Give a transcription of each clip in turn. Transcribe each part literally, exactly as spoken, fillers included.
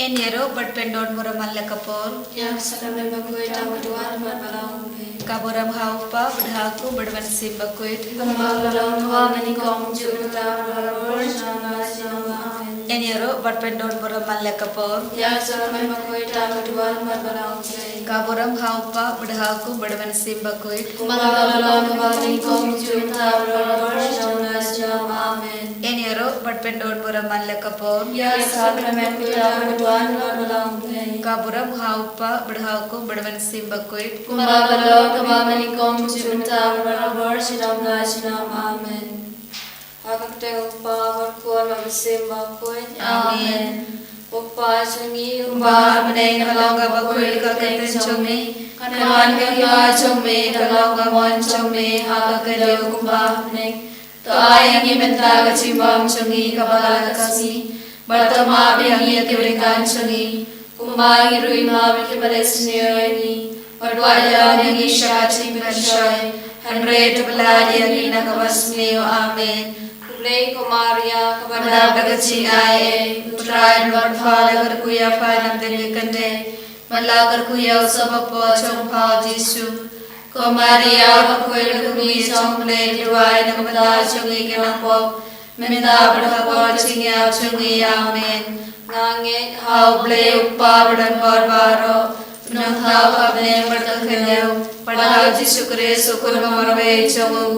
Yn ïaroh bad pyndon burom man la ka por. Ïa ka sakramen bakhuid, ha ka duwan bad ba la ong Blei. Ka burom ha u Kpa bad ha u Khun bad ha u Mynsiem Bakhuid. Kumba ka long, kumba mynnyngkong, kumjuh mynta, bad barabor, junom la junom. Amen. Yn ïaroh bad pyndon burom man la ka por. Ïa ka sakramen bakhuid, ha ka duwan bad ba la ong Blei. Ka burom ha u Kpa bad ha u Khun bad ha u Mynsiem Bakhuid. Kumba ka long, kumba mynnyngkong, kumjuh mynta, bad barabor, junom la junom. Amen. Yn ïaroh bad pyndon burom man la ka por. Ïa ka sakramen bakhuid, ha ka duwan bad ba la ong Blei. Ka burom ha u Kpa bad ha u Khun bad ha u Mynsiem Bakhuid. Kumba ka long, kumba mynnyngkong, kumjuh mynta, bad barabor, junom la junom. Amen. Ha ka kyrteng u Kpa bad u Khun bad u Mynsiem Bakhuid. Amen. Amen. U Kpa jong ngi uba ha bneng, ka long kaba khuid ka kyrteng jong me. Kan wan ka hima jong me, kan long ka mon jong me ha ka khyndew kumba ha bneng. To ai ïa ngi mynta ka jingbam jong ngi kaba la ka sngi. Bad to map ïa ngi ïa kiba dei kan jong ngi, kumba ngi ruh ngi map ïa kiba leh sniew ïa ngi. Bad wat ïalam ïa ngi sha ka jingpynshoi, hynrei to pyllait ïa ngi na kaba sniew. Amen. Khublei ko Maria, kaba dap da ka jingai ei, U Trai u don bad pha, la kyrkhu ïa pha na ka bynta ki khyndai, bad la kyrkhu ïa u son bapop jong pha u Jisu. Ko Maria, kaba khuid, ka kmie jong U Blei, to duwai na ka bynta jong ngi ki nongpop, mynta bad ha ka por jingïap jong ngi. Amen. Nga ngeit ha U Blei U Kpa badonbor baroh, u nongthaw ka bneng bad ka khyndew, bad ha U Jisu Khrist u Khun ba marwei jong u,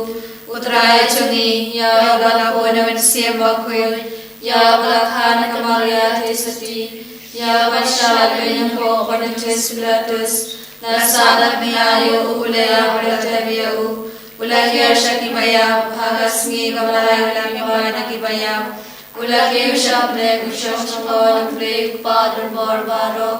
U Trai jong ngi, ïa uba la bun na u Mynsiem Bakhuid, ïa uba la kha na ka Maria Theisotti, ïa uba la shah lade na ka kyrteng u Pontius Pilatus, la sah, la kynmaw ïa u, u la ïap, la tep ïa u, u la hiar sha kiba ïap, ha ka sngi kaba lai u la mih bad na kiba ïap, u la kiew sha bneng, u shong sha ka lynga U Blei U Kpa badonbor baroh.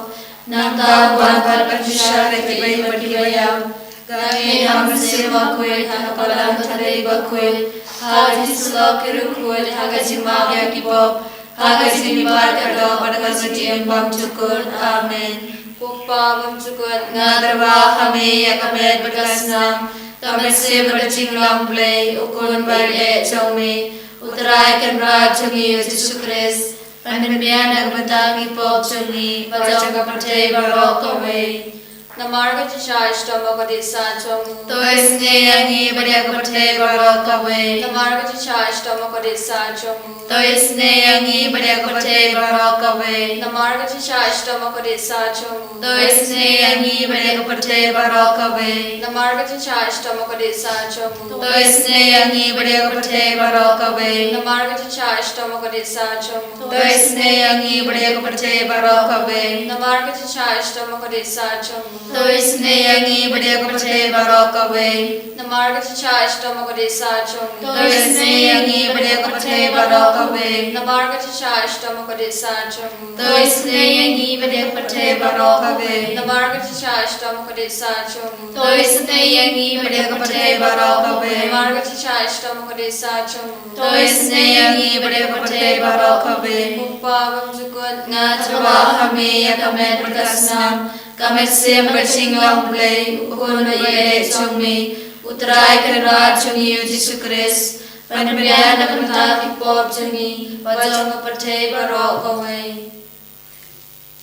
Nangta un wan pat ban pynshai ïa kiba ïeit bad kiba ïap. Nga ngeit ha U Mynsiem Bakhuid, ha ka Balang Katolik bakhuid, ha ka jingsyllok ki riewkhuid, ha ka jingmap ïa ki pop, ha ka jingmihpat ka doh, bad ha ka jingim bymjukut. Amen. Ko Kpa bymjukut, nga tyrwa ha me ïa ka met bad ka snam, ka mynsiem bad ka jinglong Blei, U Khun ba ïeit jong me, U Trai Kynrad jong ngi U Jisu Khrist, ban pynbiang na ka bynta ki pop jong ngi bad jong ka pyrthei baroh kawei. Namar ka jingshah shitom u Kha Dei Sah jong u, to isynei ïa ngi bad ïa ka pyrthei baroh kawei. Namar ka jingshah shitom u Kha Dei Sah jong u, to isynei ïa ngi bad ïa ka pyrthei baroh kawei. Namar ka jingshah shitom u Kha Dei Sah jong u, to isynei ïa ngi bad ïa ka pyrthei baroh kawei. Namar ka jingshah shitom u Kha Dei Sah jong u, to isynei ïa ngi bad ïa ka pyrthei baroh kawei. Namar ka jingshah shitom u Kha Dei Sah jong u, to isynei ïa ngi bad ïa ka pyrthei baroh kawei. Namar ka jingshah shitom u Kha Dei Sah jong u, to isynei ïa ngi bad ïa ka pyrthei baroh kawei. Namar ka jingshah shitom u Kha Dei Sah jong u, to isynei ïa ngi bad ïa ka pyrthei baroh kawei. Namar ka jingshah shitom u Kha Dei Sah jong u, to isynei ïa ngi bad ïa ka pyrthei baroh kawei. Namar ka jingshah shitom u Kha Dei Sah jong u, to isynei ïa ngi bad ïa ka pyrthei baroh kawei. Namar ka jingshah shitom u Kha Dei Sah jong u, to isynei ïa ngi bad ïa ka pyrthei baroh kawei. Ko Kpa bymjukut, nga tyrwa ha me ïa ka met bad ka snam, ka mynsiem bad ka jinglong Blei, U Khun ba ïeit jong me, U Trai Kynrad jong ngi U Jisu Khrist, ban pynbiang na ka bynta ki pop jong ngi bad jong ka pyrthei baroh kawei.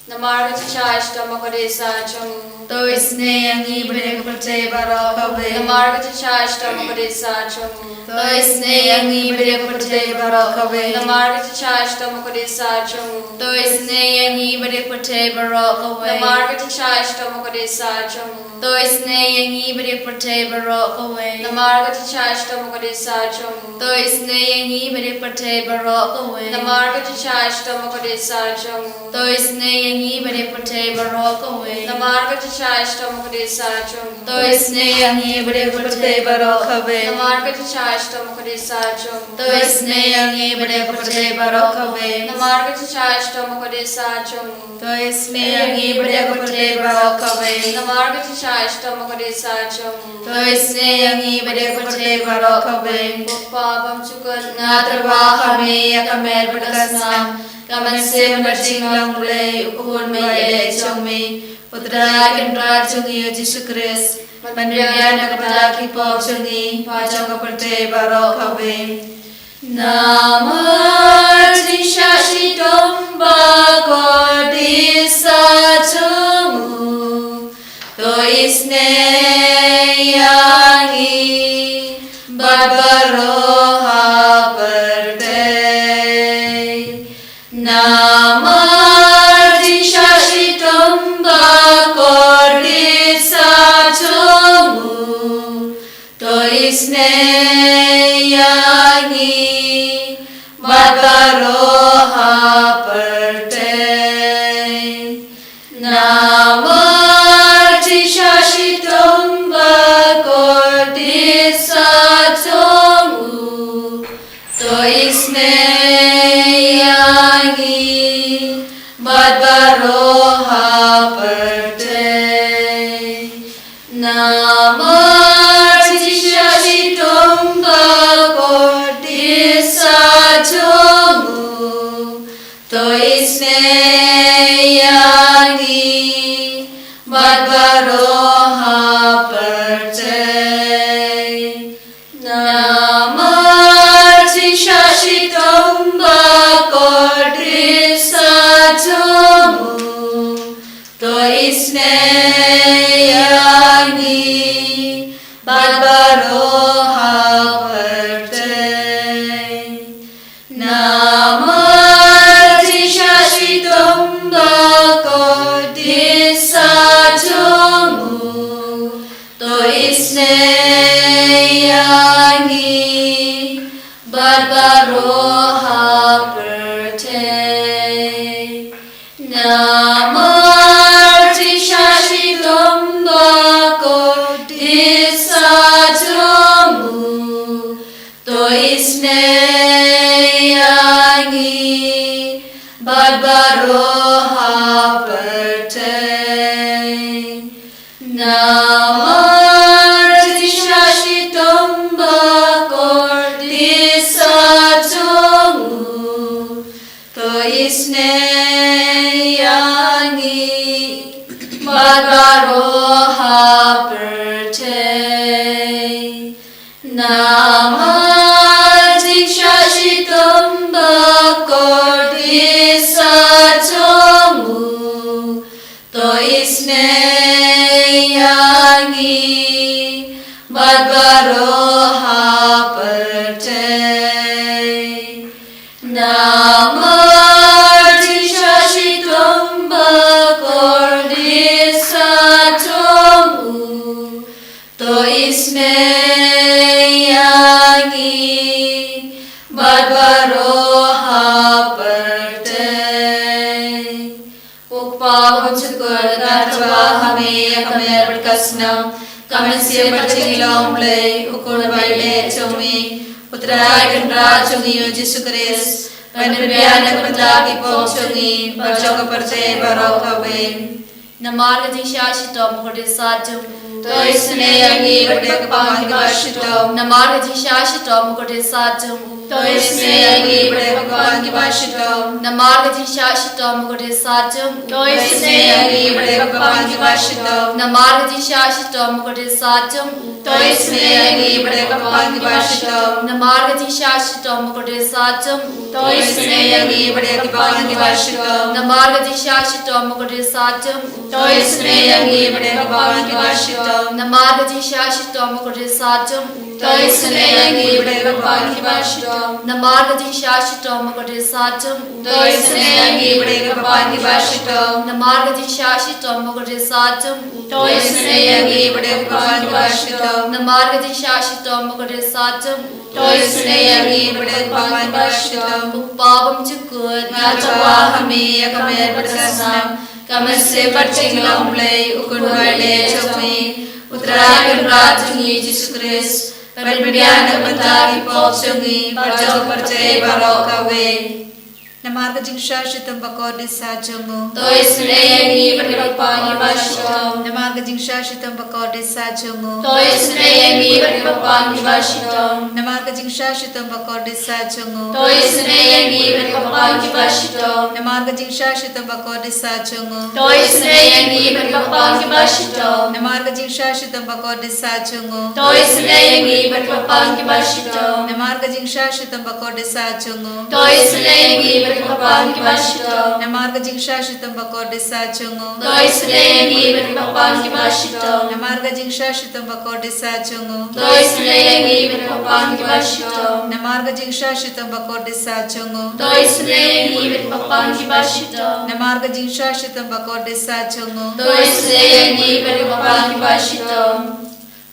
Namar ka jingshah shitom u Kha Dei Sah jong u, to isynei ïa ngi bad ïa ka pyrthei baroh kawei. Namar ka jingshah shitom u Kha Dei Sah jong u, to isynei ïa ngi bad ïa ka pyrthei baroh kawei. Namar ka jingshah shitom u Kha Dei Sah jong u, to isynei ïa ngi bad ïa ka pyrthei baroh kawei. Namar ka jingshah shitom u Kha Dei Sah jong u, to isynei ïa ngi bad ïa ka pyrthei baroh kawei. Namar ka jingshah shitom u Kha Dei Sah jong u, to isynei ïa ngi bad ïa ka pyrthei baroh kawei. Namar ka jingshah shitom u Kha Dei Sah jong u, to isynei ïa ngi bad ïa ka pyrthei baroh kawei. Namar ka jingshah shitom u Kha Dei Sah jong u, to isynei ïa ngi bad ïa ka pyrthei baroh kawei. Namar ka jingshah shitom u Kha Dei Sah jong u, to isynei ïa ngi bad ïa ka pyrthei baroh kawei. Namar ka jingshah shitom u Kha Dei Sah jong u, to isynei ïa ngi bad ïa ka pyrthei baroh kawei. Namar ka jingshah shitom u Kha Dei Sah jong u, to isynei ïa ngi bad ïa ka pyrthei baroh kawei. Ko Kpa bymjukut, nga tyrwa ha me ïa ka met bad ka snam, ka mynsiem bad ka jinglong Blei, U Khun ba ïeit jong me, U Trai Kynrad jong ngi U Jisu Khrist, ban pynbiang na ka bynta ki pop jong ngi bad jong ka pyrthei baroh kawei. Namar ka jingshah shitom Bakordit sa jong u, to isynei ïa ngi bad baroh ha pyrthei. Namar jingshah shitom bakordit sa jong u, to isynei ïa ngi bad baroh ha pyrthei. Namar jingshah shitom bakordit sa jong u, to isynei ïa ngi bad baroh ha pyrthei. Namar jingshah shitom bakordit sa jong u, to isynei ïa ngi bad baroh ha pyrthei. Namar jingshah shitom bakordit sa jong u, to isynei ïa ngi bad baroh ha pyrthei. Namar jingshah shitom bakordit sa jong u, to isynei ïa ngi bad baroh ha pyrthei. Namar jingshah shitom bakordit sa jong u, to isynei ïa ngi bad baroh ha pyrthei. Namar jingshah shitom bakordit sa jong u, to isynei ïa ngi bad baroh ha pyrthei. Namar jingshah shitom bakordit sa jong u, to isynei ïa ngi bad baroh ha pyrthei. Namar jingshah shitom bakordit sa jong u, to isynei ïa ngi bad baroh ha pyrthei. Ko Kpa bymjukut, nga tharai ha me ïa ka mer bad ka snam, ka mynsiem bad ka jinglong U Blei, U Khun ba ïeit jong me, U Trai Kynrad jong ngi U Jisu Khrist, ban pynbiang na ka bynta ki pop jong ngi bad jong ka pyrthei baroh kawei. Namar ka jingshah shitom bakordit sa jong u, to isynei ïa ngi bad ïa ki kyrpang kiba shitom. Namar ka jingshah shitom bakordit sa jong u, to isynei ïa ngi bad ïa ki kyrpang kiba shitom. Namar ka jingshah shitom bakordit sa jong u, to isynei ïa ngi bad ïa ki kyrpang kiba shitom. Namar ka jingshah shitom bakordit sa jong u, to isynei ïa ngi bad ïa ki kyrpang kiba shitom. Namar ka jingshah shitom bakordit sa jong u, to isynei ïa ngi bad ïa ki kyrpang kiba shitom. Namar ka jingshah shitom bakordit sa jong u, to isynei ïa ngi bad ïa ki kyrpang kiba shitom. Namar ka jingshah shitom bakordit sa jong u, to isynei ïa ngi bad ïa ki kyrpang kiba shitom. Namar ka jingshah shitom bakordit sa jong u, to isynei ïa ngi bad ïa ki kyrpang kiba shitom. Namar ka jingshah shitom bakordit sa jong u, to isynei ïa ngi bad ïa ki kyrpang kiba shitom. Namar ka jingshah shitom bakordit sa jong u, to isynei ïa ngi bad ïa ki kyrpang kiba shitom. Ko Kpa bymjukut, nga tharai ha me ïa ka mer bad ka snam, ka mynsiem bad ka jinglong U Blei, U Khun ba ïeit jong me, U Trai Kynrad jong ngi U Jisu Khrist, ban pynbiang na ka bynta ki pop jong ngi bad jong ka pyrthei baroh kawei. Namar ka jingshah shitom bakordit sa jong u, to isynei ïa ngi bad ïa ki kyrpang kiba shitom. Namar ka jingshah shitom bakordit sa jong u, to isynei ïa ngi bad ïa ki kyrpang kiba shitom. Namar ka jingshah shitom bakordit sa jong u, to isynei ïa ngi bad ïa ki kyrpang kiba shitom. Namar ka jingshah shitom bakordit sa jong u, to isynei ïa ngi bad ïa ki kyrpang kiba shitom. Namar ka jingshah shitom bakordit sa jong u, to isynei ïa ngi bad ïa ki kyrpang kiba shitom. Namar ka jingshah shitom bakordit sa jong u, to isynei ïa ngi bad Bad ki bapang kiba shitom. Namar ka jingshah shitom bakordit sah jong u. To isynei ïa ngi bad ki bapang kiba shitom. Namar ka jingshah shitom bakordit sah jong u. To isynei ïa ngi bad ki bapang kiba shitom. Namar ka jingshah shitom bakordit sah jong u. To isynei ïa ngi bad ki bapang kiba shitom. Namar ka jingshah shitom bakordit sah jong u. To isynei ïa ngi bad ki bapang kiba shitom.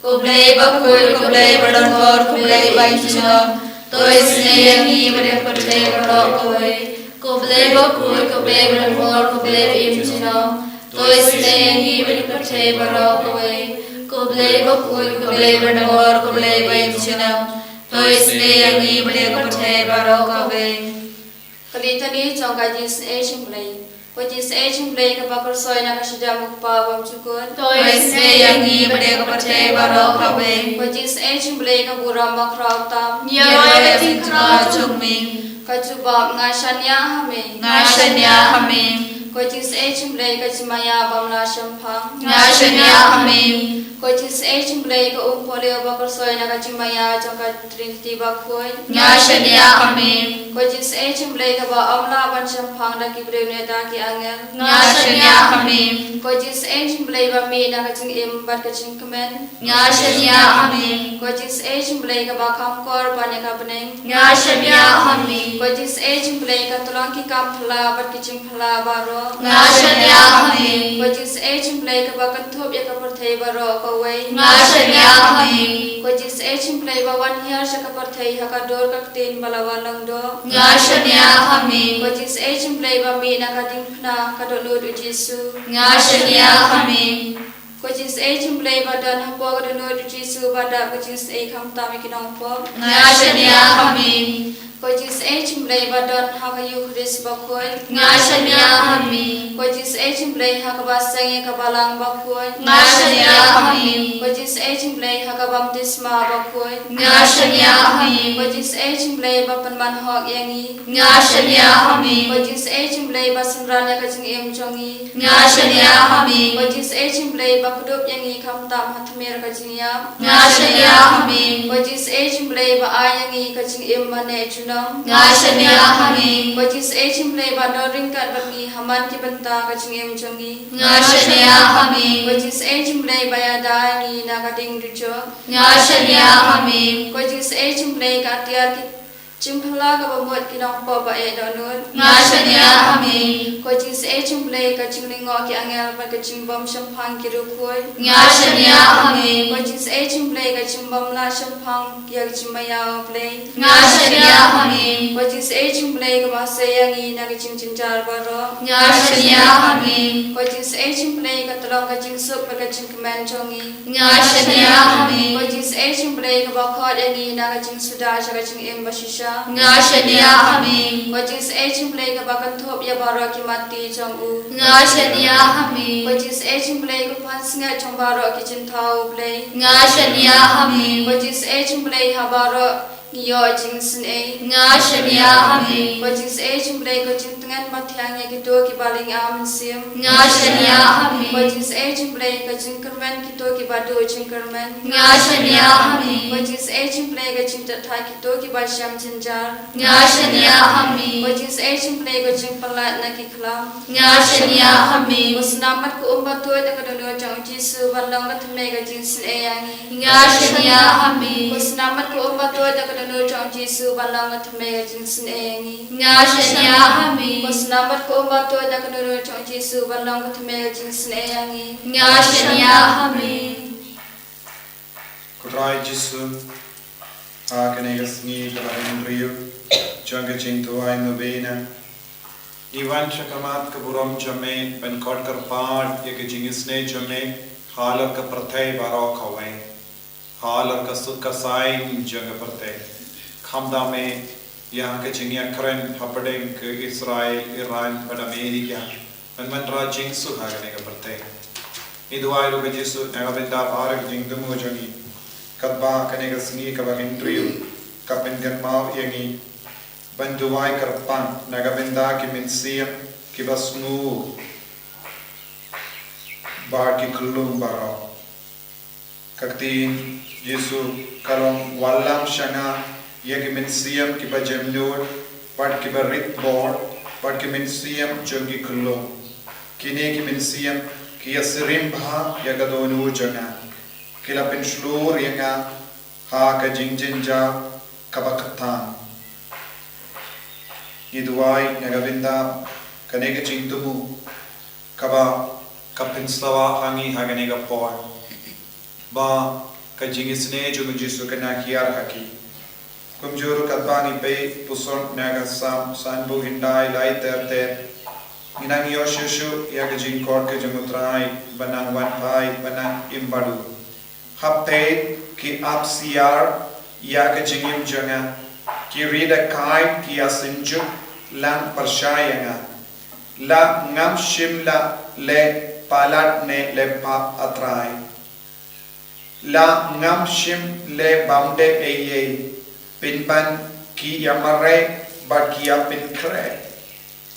Ko Blei bakhuid, ko Blei badonbor, ko Blei baïaid junom. To isynei ïa ngi bad ïa ka pyrthei baroh kawei. Ko Blei bakhuid, ko Blei badonbor, ko Blei baïaid junom. To isynei ïa ngi bad ïa ka pyrthei baroh kawei. Ko Blei bakhuid, ko Blei badonbor, ko Blei baïaid junom. To isynei ïa ngi bad ïa ka pyrthei baroh kawei. Ka Litany jong ka Jingsnei Jingblei. Ko Jingsnei Jingblei kaba khuid soi na ka shida u Kpa bymjukut. To isynei ïa ngi bad ïa ka pyrthei baroh kawei. Ko Jingsnei Jingblei ka burom bakhraw tam. Ngi ïaroh ïa ka jingkyrkhu jong me. Ka jubab: Nga shaniah ha me. Nga shaniah ha me. Ko Jingsnei Jingblei ka jingmaïa bym lah shemphang. Nga shaniah ha me. Ko Jingsnei Jingblei ka um pohliew ba khuid soi na ka jingmaïa jong ka Trinity bakhuid. Nga shaniah ha me. Ko Jingsnei Jingblei kaba ym lah ban shemphang da ki briew ne da ki angel. Nga shaniah ha me. Ko Jingsnei Jingblei ba mih na ka jingim bad ka jingkmen. Nga shaniah ha me. Ko Jingsnei Jingblei kaba kham kor ban ïa ka bneng. Nga shaniah ha me. Ko Jingsnei Jingblei ka tyllong ki kam phylla bad ki jingphylla baroh. Nga shaniah ha me. Ko Jingsnei Jingblei kaba kynthup ïa ka pyrthei baroh kawei. Nga shaniah ha me. Ko Jingsnei Jingblei ba wan hiar sha ka pyrthei ha ka dur ka ktien ba la wan langdoh. Nga shaniah ha me. Ko Jingsnei Jingblei ba mih na ka diengphna ka dohnud u Jisu. Nga shaniah ha me. Ko Jingsnei Jingblei ba don hapoh ka dohnud u Jisu ba dap ka jingisnei khamtam ïa ki nongpop. Nga shaniah ha me. Ko Jingsnei Jingblei ba don ha ka Eukharist bakhuid. Nga shaniah ha me. Ko Jingsnei Jingblei ha kaba seng ïa ka balang bakhuid. Nga shaniah ha me. Ko Jingsnei Jingblei ha ka baptisma bakhuid. Nga shaniah ha me. Ko Jingsnei Jingblei ba pynman hok ïa ngi. Nga shaniah ha me. Ko Jingsnei Jingblei ba synran ïa ka jingim jong ngi. Nga shaniah ha me. Ko Jingsnei Jingblei ba kdup ïa ngi khamtam ha tmier ka jingïap. Nga shaniah ha me. Ko Jingsnei Jingblei ba ai ïa ngi ka jingim ba neh junom. Nga shaniah ha me. Ko Jingsnei Jingblei ba don ryngkat bad ngi ha man ki bynta ka jingim jong ngi. Nga shaniah ha me. Ko Jingsnei Jingblei ba ïada ïa ngi na ka ding dujok. Nga shaniah ha me. Ko Jingsnei Jingblei ka atiar ki jingphylla kaba mut ki nongpop ba eh dohnud. Nga shaniah ha me. Ko Jingsnei Jingblei ka jinglyngngoh ki angel bad ka jingbym shemphang ki riewkhuid. Nga shaniah ha me. Ko Jingsnei Jingblei ka jingbym lah shemphang ïa ka jingmaïa U Blei. Nga shaniah ha me. Ko Jingsnei Jingblei kaba sei ïa ngi na ka jingjynjar baroh. Nga shaniah ha me. Ko Jingsnei Jingblei ka tyllong ka jingsuk bad ka jingkmen jong ngi. Nga shaniah ha me. Ko Jingsnei Jingblei kaba khot ïa ngi na ka jingsuda sha ka jingim bashisha. Nga shaniah ha me. Ko Jingsnei Jingblei kaba kynthup ïa baroh ki matti jong u. Nga shaniah ha me. Ko Jingsnei Jingblei ka pansngiat jong baroh ki jingthaw U Blei. Nga shaniah ha me. Ko Jingsnei Jingblei ha baroh ngi ïoh jingisynei. Nga shaniah ha me. Ko Jingsnei Jingblei ka jingtngen ba thiang ïa kito kiba lynga mynsiem. Nga shaniah ha me. Ko Jingsnei Jingblei ka jingkyrmen kito kiba duh jingkyrmen. Nga shaniah ha me. Ko Jingsnei Jingblei ka jingthaw kito kiba shem jynjar. Nga shaniah ha me. Ko Jingsnei Jingblei ka jingpynlait na ki khlam. Nga shaniah ha me. Ko Snam bad ko Um Batuid da ka dohnud jong u Jisu ban long ka thymmei ka jingisynei ïa ngi. Nga shaniah ha me. Ko Snam bad ko Um Batuid da ka dohnud jong u Jisu ban long ka thymmei ka jingisynei ïa ngi. Nga shaniah ha me. Ko Snam bad ko Um Batuid da ka dohnud jong u Jisu ban long ka thymmei ka jingisynei ïa ngi. Nga shaniah ha me. Ko Trai Jisu, ha kane ka sngi kaba hynriew jong ka jingduwai novena, ngi wan sha khmat ka burom jong me ban khot kyrpad ïa ka jingisynei jong me halor ka pyrthei baroh kawei, halor ka suk ka saiñ jong ka pyrthei. Khamtam me ïa ka jingïakren hapdeng ka Israel, Iran bad America ban wanrah jingsuk ha kane ka pyrthei. Ngi duwai ruh ko Jisu, na ka bynta baroh ki jingthmu jong ngi, katba kane ka sngi kaba hynriew ka pynkynmaw ïa ngi ban duwai kyrpang na ka bynta ki mynsiem kiba sngew bad ki khyllung baroh. Ka ktien Jisu ka long: Wallam sha nga ïa ki mynsiem kiba jemnud, bad kiba rit bor, bad ki mynsiem jong ki khyllung. Kine ki mynsiem ki ïasyriem bha ïa ka dohnud jong nga. Ki la pynshlur ïa nga ha ka jingjynjar kaba khatduh. Ngi duwai na ka bynta kane ka jingthmu kaba ka pynsawa ha ngi ha kane ka por, ba ka jingisynei jong u Jisu kan hiar ha ki. Kumjuh ruh katba ngi peit puson na ka Salm sanphew khyndai, lai ter ter, ngi nang ïoh shuh shuh ïa ka jingkhot ka jong u Trai, ba nang wan phai, ba nang im bad u. Hapdeng ki ap syiar ïa ka jingim jong nga, ki ri da kai ki ïa synjuk lang pyrshah ïa nga. La ngam shym la leh palat ne leh pap, A Trai. La ngam shym leh bymdei ei ei, pynban ki ïa mareh bad ki ïa pynkhreh.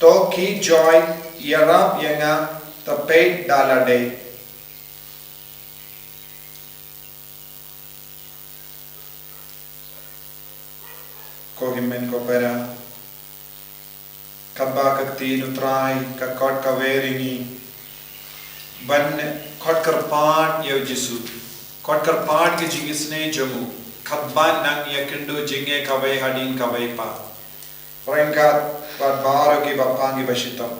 To ki joi ïarap ïa nga, to peit da lade. Ko hynmen ko para, kaba ka ktien u Trai ka khot kawei ïa ngi ban khot kyrpad ïa u Jisu, khot kyrpad ka jingisynei jong u, kaba nang ïakynduh jingeh kawei hadien kawei pat. Ryngkat bad baroh kiba pang kiba shitom.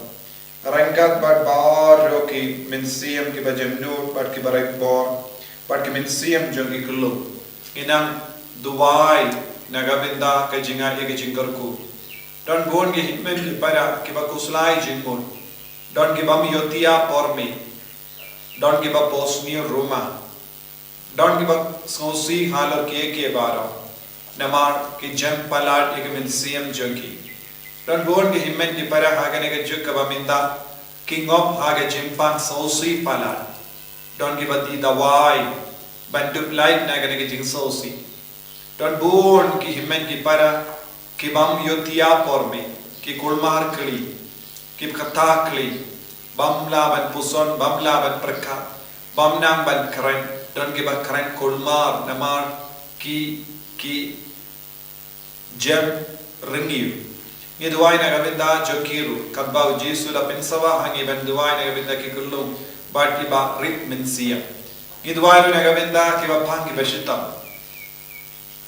Ryngkat bad baroh ki mynsiem kiba jemnud bad kiba rit bor, bad ki mynsiem jong ki khyllung. Ngi nang duwai na ka bynta ka jingai ïa ka jingkyrkhu. Don bun ki hynmen ki para kiba khuslai jingmut. Don kibym ïohthiah por miet. Don kiba pos ni ruma. Don kiba sngewsih halor kiei kiei baroh. Namar ki jem palat ïa ka mynsiem jong ki. Don bun ki hynmen ki para ha kane ka juk kaba mynta ki ngop ha ka jingpang sngewsih palat. Don kiba die dawai ban dup lait na kane ka jingsngewsih. Don bun ki hynmen ki para kibym ïohthiah por miet, ki kulmar khlieh, ki kata khlieh, bym lah ban puson, bym lah ban pyrkhat, bym nang ban kren. Don kiba kren kulmar namar ki, ki jem ryngiw. Ngi duwai na ka bynta jong ki ruh, katba u Jisu la pynsawa ha ngi ban duwai na ka bynta ki khyllung bad kiba rit mynsiem. Ngi duwai ruh na ka bynta kiba pang kiba shitom.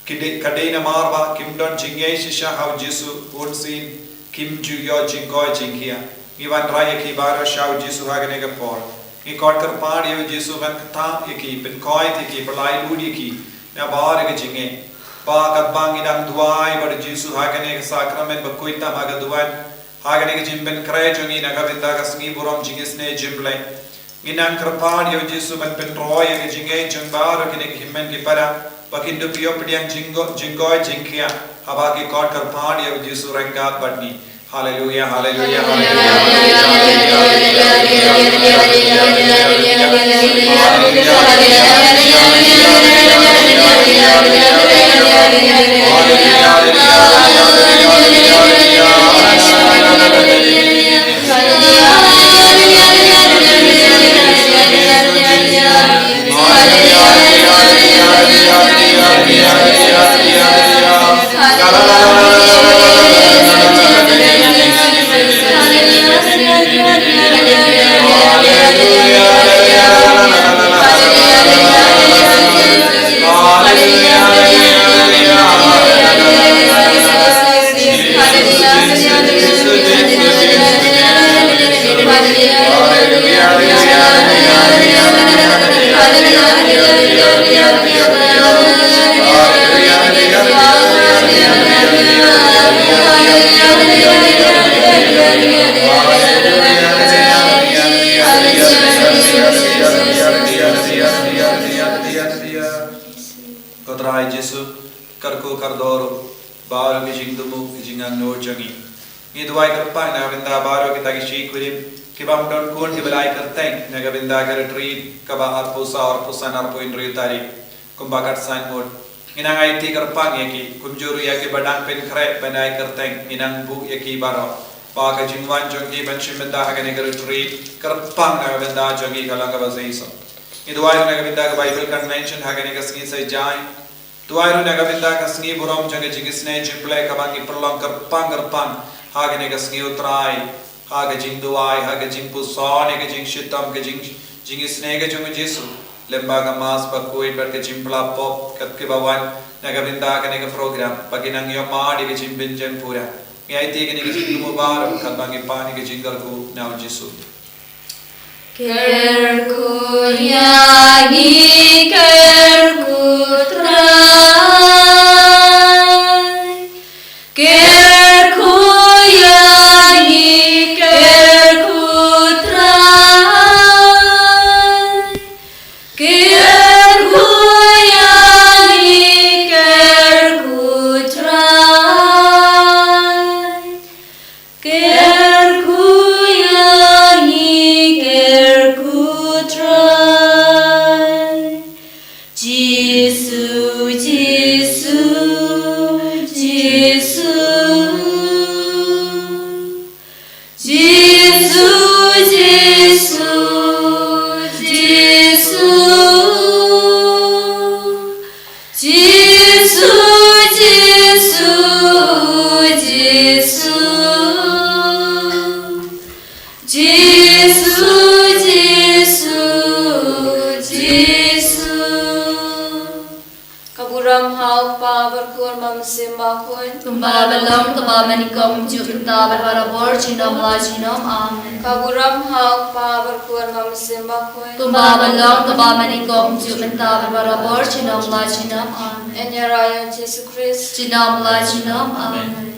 Ki dei, ka dei namar ba kim don jingngeit shisha ha u Jisu, bunsien kim ju ïoh jingkoit jingkhiah. Ngi wanrah ïa ki baroh sha u Jisu ha kane ka por. Ngi khot kyrpad ïa u Jisu ban kyntait ïa ki, pynkoit ïa ki, pynlait lut ïa ki na baroh ka jingngeit. Ba katba ngi dang duwai bad u Jisu ha kane ka sakramen bakhuid tam ha ka duwan, ha kane ka jingpynkhreh jong ngi na ka bynta ka sngi burom jingisynei jingpyllait, ngi nang kyrpad ïa u Jisu ban pynroi ïa ka jingngeit jong baroh kine ki hynmen ki para ba kin dup ïoh pdiang jingko-, jingkoit jingkhiah haba ki khot kyrpad ïa u Jisu ryngkat bad ngi. Haleluya, haleluya, haleluya. Ko Trai Jisu, kyrkhu kyrdoh ruh baroh ki jingthmu, ki jingangnud jong ngi. Ngi duwai kyrpang na ka bynta baroh kita ki shi kurim kibym don khun kiba la ai kyrteng na ka bynta ka retreat kaba arphew saw, arphew san, arphew hynriew tarik, kumba kat san ngut. Ngi nang aiti kyrpang ïa ki, kumjuh ruh ïa kiba dang pynkhreh ban ai kyrteng, ngi nang buh ïa ki baroh ba ka jingwan jong ki ban shim bynta ha kane ka retreat, kyrpang na ka bynta jong ki ka long kaba shisha. Ngi duwai na ka bynta ka Bible Convention ha kane ka sngi Saitjaiñ. Duwai ruh na ka bynta ka sngi burom jong ka jingisynei jingpynlong kaba ngi pynlong kyrpang kyrpang ha kane ka sngi, U Trai, ha ka jingduwai, ha ka jingpuson, ha ka jingshitom, ka jing jingisynei ka jong U Jisu. Lem bad ka Mass bakhuid bad ka jingpla pop kat kiba wan na ka bynta kane ka program, ba kin nang ïohmad ïa ka jingbin jingpura. Ngi aiti kane ka jingthmu baroh katba ngi pan ïa ka jingkyrkhu na U Jisu. Kyrkhu ïa ngi, kyrkhu Trai. Kyrkhu ïa ngi, kyrkhu Trai. Kyrkhu ïa ngi, kyrkhu Trai. Kyrkhu ïa ngi, kyrkhu Trai. Jisu, Jisu, Jisu. Jisu, Jisu, Jisu. Jisu, Jisu, Jisu. Jisu, Jisu, Jisu. Ka burom ha U Kpa, bad Khun, bad Mynsiem Bakhuid. Kumba ba long, kaba mynnyngkong, juh mynta bad barabor, junom la junom. Amen. Ka burom ha U Kpa, bad Khun, bad Mynsiem Bakhuid. Kumba ba long, kaba mynnyngkong, juh mynta bad barabor, junom la junom. Amen. Yn ïaroh ïa U Jisu Khrist. Junom la junom. Amen.